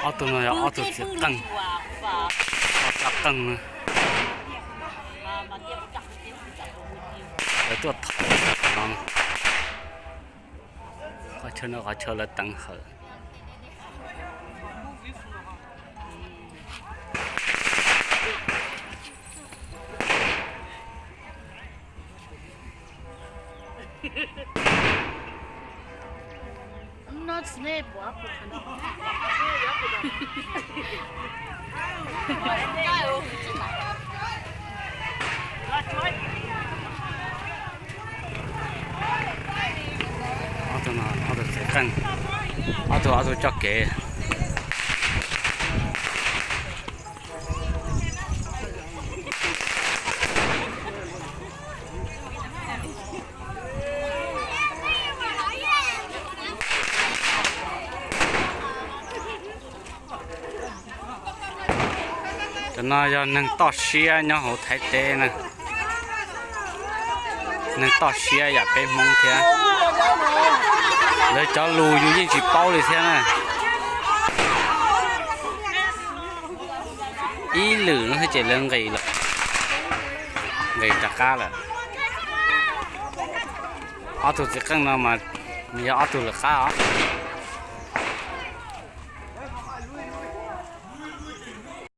Ob tug no yog ob tug txiv qeej, ob tug qeej na. Lawv tuaj thov no, qhov chaw no qhov chaw lawv teev hawm. Ob tug no ob tug txiv qeej, ob tug ob tug coj kev. Cov no yog neeg toj siab nyob hauv Thaib teb na. Neeg toj siab yam peb Hmoob thiab. Lawv cov lus yus yeej tsis paub li thiab na. Ib lwm no thiab ces lawv nqis lawm, nqis rov qab lawm. Ob tug txiv qeej no mas yog ob tug lawv qab os.